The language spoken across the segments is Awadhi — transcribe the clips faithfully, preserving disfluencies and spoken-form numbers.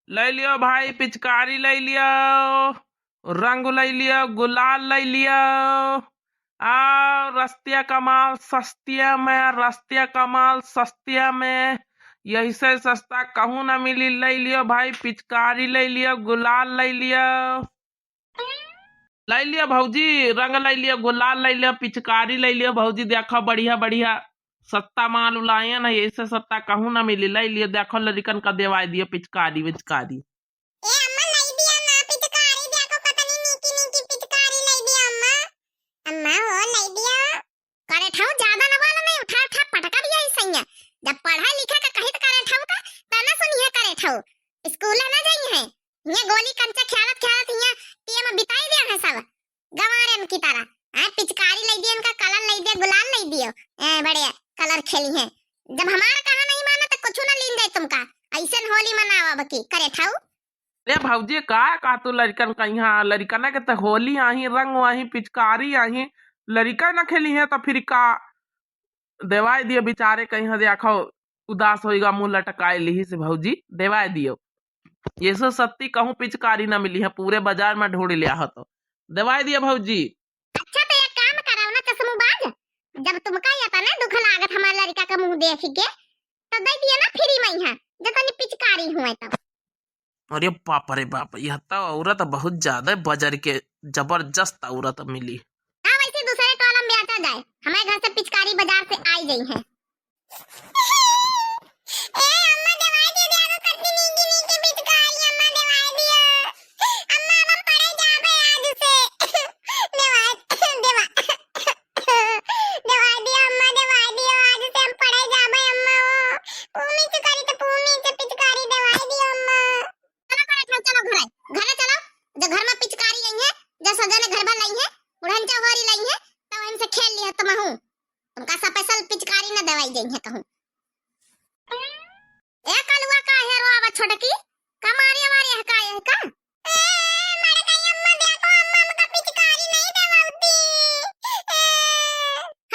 लइ लियो भाई, पिचकारी लइ लियो, रंग लइ लियो, गुलाल लइ लियो। आ रस्तिया कमाल सस्तिया में, रस्तिया कमाल सस्तिया में, यही से सस्ता कहूँ ना मिली। लइ लियो भाई, पिचकारी लइ लियो, गुलाल लइ लियो। लइ लियो भौजी, रंग लइ लियो, गुलाल लइ लियो, पिचकारी लइ लियो भौजी। देखो बढ़िया बढ़िया सस्ता माल उलायन है, यही से सस्ता कहूँ ना मिली। लइ लियो, देखो लड़िकन का देवाई दियो पिचकारी विचकारी। ए अम्मा, लइ दियो ना पिचकारी, देखो कतनी नीकी नीकी पिचकारी लइ दियो अम्मा। अम्मा हो, लइ दियो। करे ठाऊ ज्यादा न बोला, नहीं उठा उठा पटका दिया ई सैया। जब पढ़ा लिखा का कही त करे ठाऊ का, त न सुनिए करे ठाऊ। स्कूल न जाई है, ये गोली कंचा खेलत खेलत हियाँ पिए में बिताई दिया है सब। गंवारन की तरह। हैं, पिचकारी लइ दियो, उनका कलर लइ दियो, गुलाल लइ दियो। ए, बड़े कलर खेली हैं। जब हमार कहा नहीं माना तो कुछ ना लीन जाए तुमका। ऐसन होली मनावा बकी करे ठाऊ। ए भौजी, का, का तू लड़िकन का यहाँ, लड़िकन के तो होली आही, रंग आही, पिचकारी आही, लड़िका ना खेली है तो फिर का? देवाई दियो बिचारे, कहीं हदे आखो उदास होइगा, मुँह लटकाए लिही से भौजी, देवाई दियो। ये सो सत्ती कहूँ पिचकारी ना मिली है, पूरे बाजार में ढूंढ लिया हो तो। देवाई दियो भौजी। अच्छा तो एक काम कराओ ना चश्मूबाज, जब तुमका ये तने दुख लागत हमारे लड़का का मुँह देख के, तो दे दिया ना फ्री में यहाँ, जतनी पिचकारी हुए तो। अरे बाप रे बाप, यह तो औरत बहुत ज्यादा बजर के जबरदस्त औरत मिली। हाँ, वैसे दूसरे टोला में बेचा जाए, हमारे घर से पिचकारी बाजार से आई गई है। ए अम्मा, देवाई दे दे, आगो कतनी नीकी नीकी पिचकारी, अम्मा, देवाई दियो। अम्मा, अब हम पढ़े जाबे आज से। देवाई, देवा-, देवाई दियो अम्मा, देवाई दियो, आज से हम पढ़े जाबे अम्मा। ओ, पूमी से करी तो पूमी से पिचकारी देवाई दियो अम्मा। चलो, चलो, चलो, चलो घरे, घरे चलो। जो घर में पिचकारी आई है, जो सजने घर भर लाई है, उड़न चौहरी लाई है, तो इनसे खेल लिया तुम हूँ। तुमका special पिचकारी न देवाई गई है कहूँ। ए कलुआ, का है रोआवा छोटकी? का मारे वारे है का, है का? ए, मर गई अम्मा, देखो अम्मा, हमका पिचकारी नहीं देवाउती। ए।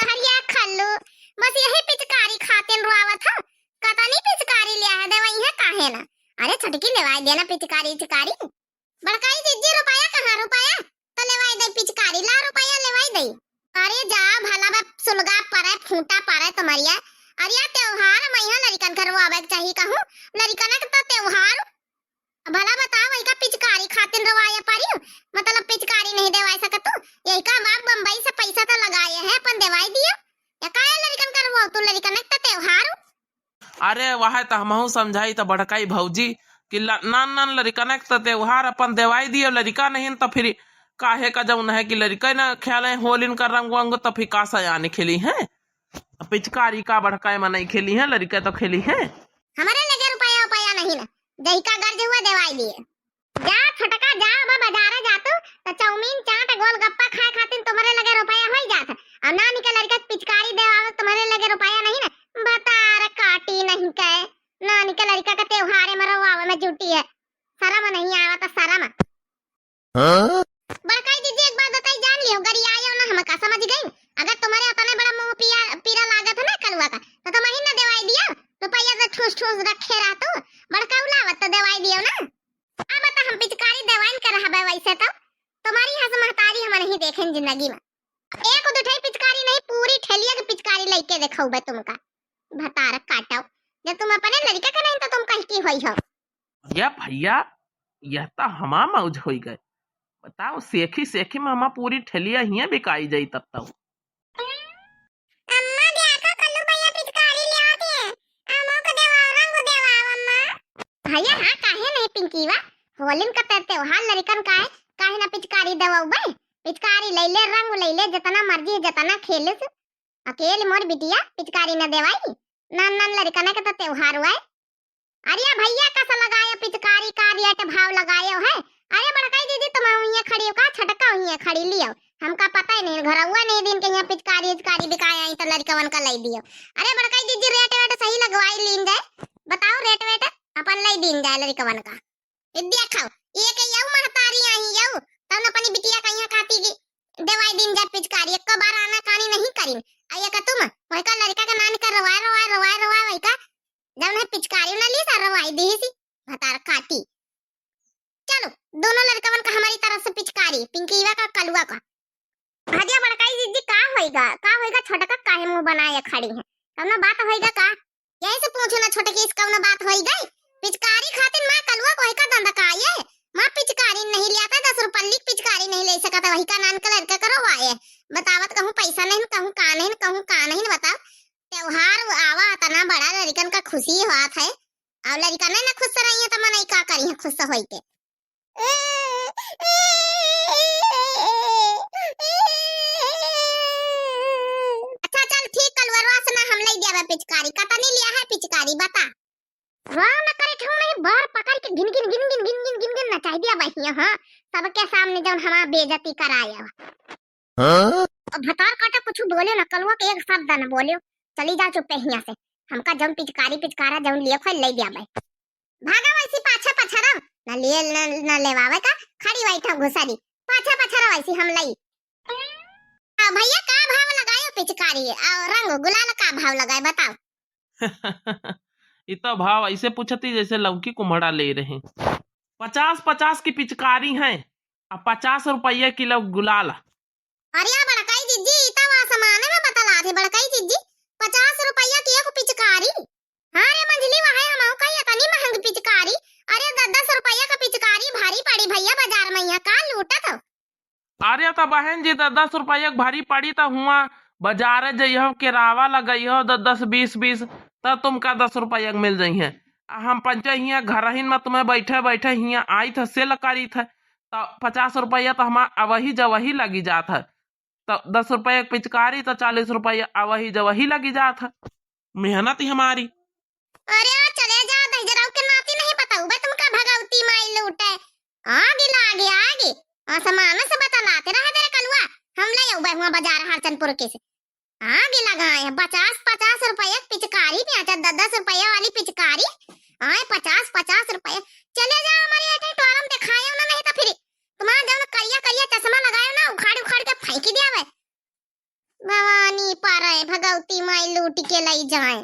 अरे खल्लू, बस यही पिचकारी खातिन रोआवत है। कतनी पिचकारी लिया है, देवाई है काहे ना? अरे छोटकी, लेवाई देना पिचकारी, पिचकारी। बड़काई जिज्जी, रुपया कहाँ? रुपया तो लेवाई दे, पिचकारी ला, रुपया लेवाई दे। अरे जा, भला बा, सुलगा परे, फूटा परे तुम्हरिया। अरे या त्योहार में यहाँ लड़िकन के रोआवे के चाही कहूँ, लड़िकन के तो त्योहार। भला बताओ, वही का पिचकारी खातिर रोआए परी? मतलब पिचकारी नहीं देवाए सकत तू? यही का बाप बम्बई से पैसा तो लगाए है, अपन देवाई दियो। या काहे लड़िकन के रोआओ तू, लड़िकन के तो त्योहार। अरे, वह त हमहू समझाई त बड़काई भौजी कि ल-, नान नान लड़िकन के त त्योहार अपन देवाई दियो, लड़िका नहीं त फिर काहे का जौन है कि लड़िका न खेले होलिन का रंग वंग, त फिर का सयाने खेली हैं? पिचकारी का बड़काई मनई खेली हैं, लड़िका तो खेली हैं। हमारे लगे रुपया उपया नहीं ना, जहिका गर्ज हुआ देवाई दिए। जा छोटका जा, अब बाजारे जा तू, त चाउमीन, चाट, गोलगप्पा खाए खातिर तुम्हरे लगे रुपया होई जात है। और नानी के लड़का के पिचकारी देवावे तुम्हरे लगे रुपया नहीं ना। बतार काटी नहीं के, नानी के लड़का के त्योहारे में रोवावे में जुटी है। शरम नहीं आवत, शरम। हाँ? बड़काई दीदी, एक बात बताई, जान लियो, गरियायो ना, हम का समझ गई। अगर तुम्हरे अपने बड़ा मुंह पिया, पीरा लागत है ना कलुआ का, तो तुम ही ना देवाई दियो। रुपया तो ठूस ठूस रखे रह तू, बड़का उलावत तो देवाई दियो ना। अब त हम पिचकारी देवाइन के रहबे, वैसे तो तुम्हारी हंस महतारी हम नहीं देखेन जिंदगी में। एक दो ठे पिचकारी नहीं, पूरी ठेलिया के पिचकारी लेके देखाऊबे तुमका। भतार काटो, जब तुम अपने लड़का के नहीं तो तुम कहीं की होई हो। या भैया, यह तो हमा मौज होई गए। बताओ, सेखी सेखी में हमा पूरी ठेलिया हियां बिकाई जाई तब तो। अम्मा, देखो, कल्लू भैया पिचकारी ले आते हैं। अम्मा को देवाओ, रंग देवाओ, अम्मा। भैया, हाँ, काहे नहीं पिंकीवा? होलिन का ते-, त्योहार लड़िकन का है, काहे ना पिचकारी देवाओ बे? पिचकारी ले ले, रंग ले ले, जितना मर्जी है, जितना खेले से। अकेले मोर बिटिया पिचकारी न देवाई? नान नान लड़िकन के तो त्योहार हुआ है। अरे भैया, कस लगायो पिचकारी, का रेट भाव लगायो है? अरे बड़काई दीदी, तुम हुइया खड़ी हो का? छोटका हुइया खड़ी लियो, हमका पता ही नहीं, घरवा नहीं दिन के यहाँ पिचकारी उचकारी बिकाए आई तो लड़कवन का लाई दियो। अरे बड़काई दीदी, रेट वेट सही लगवाई लीन जाए, बताओ रेट वेट अपन लाई दीन जाए लड़कवन का। ए देखो, ये के यऊ महतारी आई यऊ, तब अपनी बिटिया का यहाँ खाती की देवाई दीन जाए पिचकारी, एक बार आना कानी नहीं करीन। आ ये का तुम, वही का लड़का का नानी का रोवाए, रोवाए, रोवाए, रोवाए, वही का जब नहीं पिचकारी ना ली, सा रोवाई दी सी, भतार काटी। दोनों लड़कवन का हमारी तरफ से पिचकारी, पिंकीवा का, कलुआ का। भजिया बड़काई जिज्जी, का होइगा, का होइगा, छोटका काहे मुंह बनाए खड़ी है? कौनो बात होइगा का? यही से पूछू ना छोटकी, इस कौनो बात होइगा? पिचकारी खातिर माँ कलुआ कोई का धंधा का ये? माँ पिचकारी नहीं लिया था, दस रुपल्ली की पिचकारी नहीं ले सका था, वही का नान का लड़का करो हुआ ये। बतावत कहूँ पैसा नहीं, कहूँ का नहीं, कहूँ का नहीं, बताओ। त्योहार आवा, इतना बड़ा लड़कन का खुशी बात है, और लड़का नहीं ना खुश रही है तो मनई का करी है खुश होई के? अच्छा चल ठीक, कलवरवा से ना हम लई दिया बा पिचकारी। कतनी लिया है पिचकारी बता। वाह ना करे ठऊ नहीं, बार पकड़ के गिन गिन गिन गिन गिन गिन गिन गिन नचाई दिया बहिया, हाँ, सबके सामने जौन हमार बेइज्जती कराया। हाँ? अब भतार काटा कुछ बोले ना, कलुआ के एक शब्द ना बोले। चली जा चुप्पे हिया से। हमका जौन पिचकारी पिचकारा जौन लिए खोल ले दिया भाई। भागा वैसी पाछा पछरव, ना लिए ना, ना लेवावे का, खड़ी बैठा घुसरी। पाछा पछरव वैसी हम लई। आ भैया का भाव लगायो पिचकारी और रंग गुलाल का भाव लगाए बताओ। ई तो भाव ऐसे पूछती जैसे लौकी कुम्हड़ा ले रहे। पचास पचास की पिचकारी है आ पचास रुपया किलो गुलाल। अरे बड़काई जिज्जी, ई तो आसमाने में बतला थे बड़काई जिज्जी, पचास रुपया की एक पिचकारी। हाँ रे मंझली, वह है हमहू का इतनी महंग पिचकारी। अरे दस दस रुपया का पिचकारी भारी पड़ी भैया, बाजार में यहाँ का लूटत हो? अरे त बहन जी, दस दस रुपया के भारी पड़ी त हुआ बाजारे जइहो, केरावा लगइहो दस दस बीस बीस, त तुमका दस रुपया के मिल जइहे। आ हम पंचे हियाँ घरहिन में तुम्हें बैठे बैठे हियाँ आइत है, सेल करीत है, त पचास रुपया त हमार अवही जवही लगी जात है। त दस रुपया के पिचकारी त चालीस रुपया अवही जवही लगी जात है। मेहनत ही हमारी। अरे चले जा, दहिजराऊ के नाती नहीं बताऊ बे तुमका भगवती माई लूटे। आगे लागे आगे, आसमान से बतलाते रहे तेरे कलुआ। हम ले आऊ बे हुआ बाजार हरचंदपुर के से। आगे लगाए हैं, पचास पचास रुपया के पिचकारी में आता, दस दस रुपया वाली पिचकारी। आए पचास पचास रुपया। चले जा हमारे अटे टोरम दिखाए ना, नहीं तो फिर तुम्हारा जौन करिया करिया चश्मा लगाए ना, उखाड़ उखाड़ के फेंकी दिया बे। भवानी पारे भगवती माई लूट के लई जाए।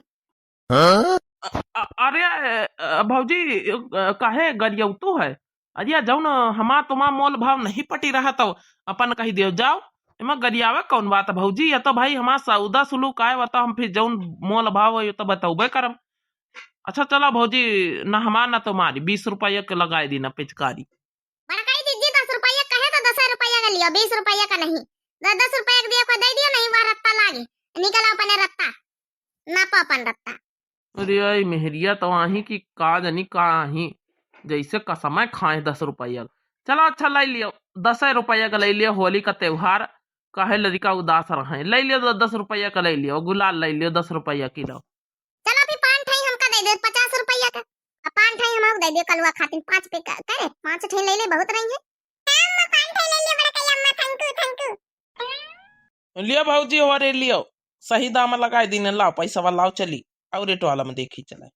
हाँ? अ-, अ-, अरे, अ, भौजी, अ, काहे गरियौतू है? अरे, जौन हमार तुम्हार मोल भाव नहीं पटी रहा तो अपन कही दियो, जाओ। एमा गरियावे कौन बात है भौजी? ये तो भाई हमार सौदा सुलूक आए, बता हम फिर जौन मोल भाव है, ये तो बतौबे करब। अच्छा, चला भौजी, ना हमार ना तुम्हारी, बीस रुपया के लगाए दी ना पिचकारी। बड़काई जिज्जी, दस रुपया कहे तो दस रुपया का लियो, बीस रुपया का नहीं। दस दस रुपया के दियो, कोई दे दियो, नहीं वह रत्ता लागे, निकल अपने रत्ता, नापो अपन रत्ता। अरे आई मेहरिया तो आही कि का जानी का आही, जैसे कसमे खाए दस रुपया। चलो अच्छा ले लियो, दस रुपया का ले लियो, होली का त्योहार, काहे लड़का उदास रहे, ले लियो दस दस रुपया का ले लियो, गुलाल ले लियो दस रुपया किलो। चलो अभी पाँच ठाई हमका दे दे, पचास रुपया का। अब पाँच ठाई हमको दे दे कलुआ खातिर, पाँच पे का, करे, पाँच ठाई ले ले, बहुत रही है। अम्मा, पाँच ठाई ले ले, बड़ा कई अम्मा, thank you, thank you। लियो भौजी, हो रे लियो, सही दाम लगाए दीने, लाओ पैसा लाओ, चली और रेट वाला में देखी चले।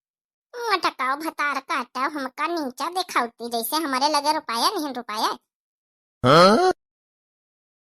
मोटकाओ भतार काटा, हमका नीचा दिखाउती, जैसे हमारे लगे रुपया नहीं रुपया। हाँ?